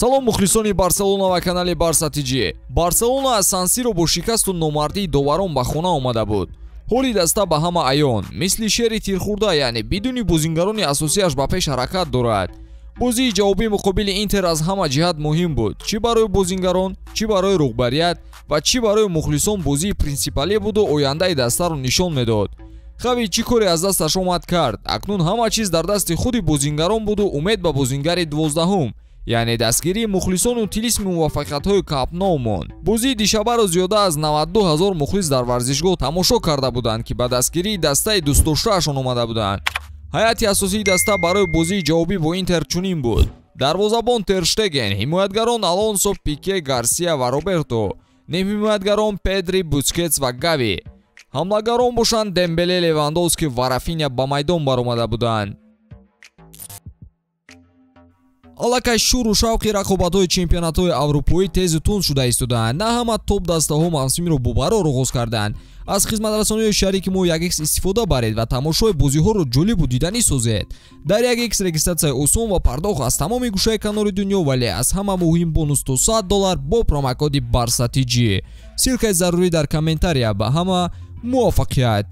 Салом мухлисони Барселона ва канали Барса ТЖ. Барселона аз Сан-Сиро бо шикасту номардии доварон ба хона омада буд. Ҳоли даста ба ҳама аён, мисли шери тирхӯрда, яъне бидуни бозингарони асосиаш ба пеш ҳаракат дорад. Бозии ҷавобӣ муқобили Интер аз ҳама ҷиҳат муҳим буд, чӣ барои бозингарон, чӣ барои руҳбарият ва чӣ барои мухлисон. Бозии принсипале буду ояндаи дастаро нишон медод. Хави чӣ коре аз дасташ омад кард. Акнун ҳама чиз дар дасти худи бозингарон буду умед ба бозингари 12-ҳум, яъне дастгирии мухлисону тилисми муваффақиятҳои Камп Ноу монд. Бозии дишабаро зиёда аз 92 ҳазор мухлис дар варзишгоҳ тамошо карда буданд, ки ба дастгирии дастаи дӯстдоштаашон омада буданд. Ҳайати асосии даста барои бозии ҷавобӣ бо Интер чунин буд: дарвозабон Тер Штеген, ҳимоятгарон Алонсо, Пике, Гарсия ва Роберто, нимҳимоятгарон Педри, Бускетс ва Гави, ҳамлагарон бошанд Дембеле, Левандовски ва Рафиня ба майдон баромада буданд. Аллакай шӯру шавқи рақобатҳои чемпионатҳои аврупоӣ тезу тунд шуда истодаанд. На ҳама топ-дастаҳо мавсимро бобарор оғоз карданд. Аз хизматрасониҳои шарики мо 1x истифода баред ва тамошои бозиҳоро ҷолибу диданӣ созед. Дар 1x регистратсияи осон ва пардохт аз тамоми гӯшаи канори дунё, вале аз ҳама муҳим бонус то $100 бо промокоди Барса ТЖ. Ссылкаи зарурӣ дар комментария. Ба ҳама муваффақият!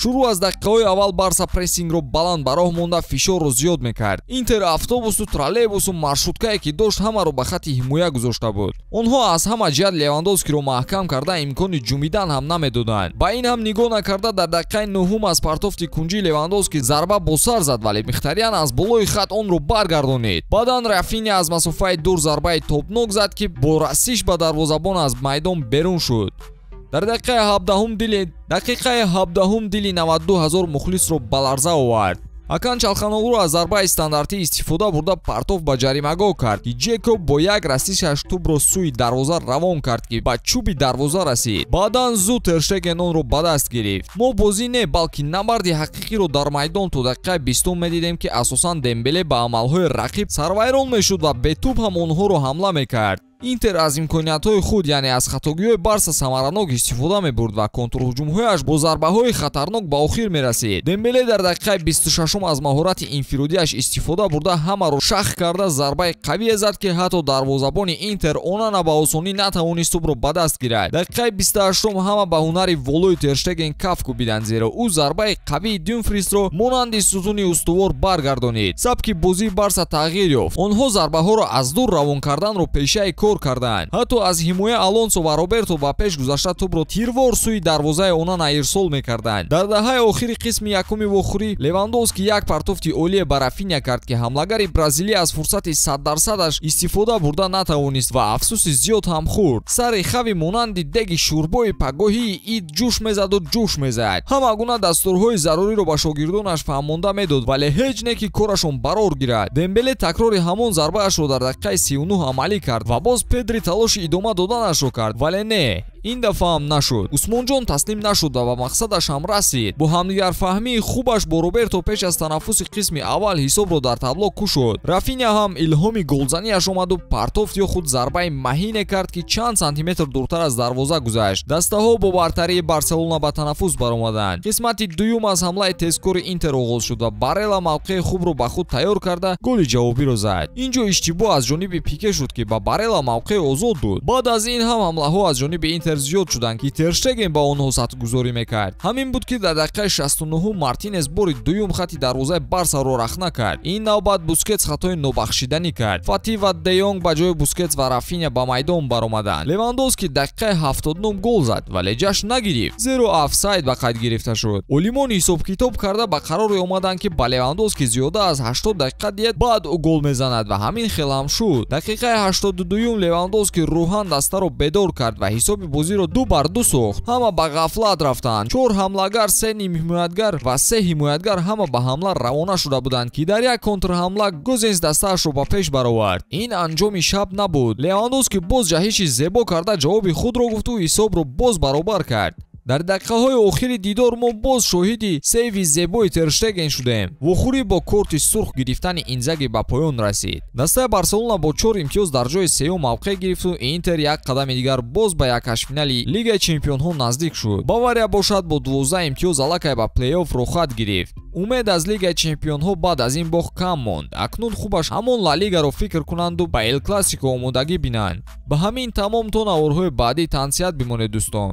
Шурӯъ аз дақиқаҳои аввал Барса прессингро баланд ба роҳ монда фишорро зиёд мекард. Интер автобусу троллейбусу маршруткае ки дошт ҳамаро ба хатти ҳимоя гузошта буд. Онҳо аз ҳама ҷиҳат Левандовскиро маҳкам карда имкони ҷумидан ҳам намедоданд. Ба ин ҳам нигоҳ накарда дар дақиқаи 9 аз партофти кунҷи Левандовски зарба бо сар зад, вале Мхитарян аз болои хат онро баргардонид. Баъдан Рафиня аз масофаи дур зарбаи топнок зад, ки бо расиш ба дарвозабон аз майдон берун шуд. Дар дақиқаи 17 дили 92 ҳазор мухлисро ба ларза овард. Ҳакан Чалханоғлу аз зарбаи стандартӣ истифода бурда партоф ба ҷаримагоҳ кард, ки Ҷекоб бо як расишаш тӯбро сӯи дарвоза равон кард, ки ба чӯби дарвоза расид. Баъдан зуд Тер Штеген онро ба даст гирифт. Мо бозӣ не, балки набарди ҳақиқиро дар майдон то дақиқаи 20 медидем, ки асосан Дембеле ба амалҳои рақиб сарвайрон мешуд ва бетӯб ҳам онҳоро ҳамла мекард. Интер аз имкониятҳои худ, яъне аз хатогиҳои Барса самаранок истифода мебурд ва контрҳуҷумҳояш бо зарбаҳои хатарнок ба охир мерасид. Дембеле дар дақиқаи 26 аз маҳорати инфиродиаш истифода бурда ҳамаро шах карда зарбаи қавие зад, ки ҳатто дарвозабони Интер Онана ба осонӣ натавонист тӯбро ба даст гирад. Дақиқаи 28 ҳама ба ҳунари волои Тер Штеген каф кӯбиданд, зеро ӯ зарбаи қавии Дюмфрисро монанди сутуни устувор баргардонид. Сабки бозии Барса тағйир ёфт. Онҳо зарбаҳоро аз дур равон карданро пешаи кор карданд. Ҳатто аз ҳимоя Алонсо ва Роберто ба пеш гузашта тӯбро тирвор сӯи дарвозаи Онана ирсол мекарданд. Дар даҳаи охири қисми якуми вохӯрӣ Левандовски як партофти олие ба Рафиня кард, ки ҳамлагари бразилия аз фурсати 100%-аш истифода бурда натавонист ва афсӯси зиёд ҳам хӯрд. Сари хави монанди деги шӯрбои пагоҳии ид ҷӯш мезаду ҷӯш мезад. Ҳама гуна дастурҳои заруриро ба шогирдонаш фаҳмонда медод, вале ҳеҷ не ки корашон барор гирад. Дембеле такрори ҳамон зарбаашро дар дақиқаи 39 амалӣ кард ва боз Педри талоши идома доданашро кард, вале не, ин дафъа ҳам нашуд. Усмонҷон таслим нашуд ва ба мақсадаш ҳам расид. Бо ҳамдигарфаҳмии хубаш бо Роберто пеш аз танаффуси қисми аввал ҳисобро дар табло кушод. Рафиня ҳам илҳоми голзанияш омаду партофт ё худ зарбаи маҳине кард, ки чанд сантиметр дуртар аз дарвоза гузашт. Дастаҳо бо бартарии Барселона ба танаффус баромаданд. Қисмати дуюм аз ҳамлаи тезкори Интер оғоз шуд ва Барела мавқеи хубро ба худ тайёр карда голи ҷавобиро зад. Инҷо иштибоҳ аз ҷониби Пике шуд, ки ба Барела мавқеи озод буд. Баъд аз ин ҳам ҳамлаҳо аз ҷониби Интер зиёд шуданд, ки Тер Штеген ба онҳо сатҳгузорӣ мекард. Ҳамин буд, ки дар дақиқаи 69 Мартинес бори дуюм хатти дарвозаи Барсаро рахна кард. Ин навбат Бускетс хатои нобахшиданӣ кард. Фати ва Де Йонг ба ҷои Бускетс ва Рафиня ба майдон баромаданд. Левандовски дақиқаи 79 гол зад, вале ҷашн нагирифт, зеро офсайд ба қайд гирифта шуд. Олимон ҳисобкитоб карда ба қароре омаданд, ки ба Левандовски зиёда аз 80 дақиқа диҳед, баъд ӯ гол мезанад ва ҳамин хел ҳам шуд. Дақиқаи 82 Левандовски рӯҳан дастаро бедор кард ва ҳисоби бозиро 2-2 сохт. Ҳама ба ғафлат рафтанд. 4 ҳамлагар, 3 нимҳимоятгар ва 3 ҳимоятгар ҳама ба ҳамла равона шуда буданд, ки дар як контрҳамла Гозенс дастаашро ба пеш баровард. Ин анҷоми шаб набуд. Левандовски боз ҷаҳиши зебо карда ҷавоби худро гуфту ҳисобро боз баробар кард. Дар дақиқаҳои охири дидор мо боз шоҳиди сейви зебои Тер Штеген шудем. Вохӯрӣ бо корти сурх гирифтани Инзаги ба поён расид. Дастаи Барселона бо 4 имтиёз дар ҷои сеюм мавқеъ гирифту Интер як қадами дигар боз ба якҳаштфинали Лигаи чемпионҳо наздик шуд. Бавария бошад бо 12 имтиёз аллакай ба плей-офф роҳхат гирифт. Умед аз Лигаи чемпионҳо баъд аз ин бохт кам монд. Акнун хубаш ҳамон Ла Лигаро фикр кунанду ба Эл Классико омодагӣ бинанд. Ба ҳамин тамом, то наворҳои баъдӣ тансиҳат бимонед, дӯстон.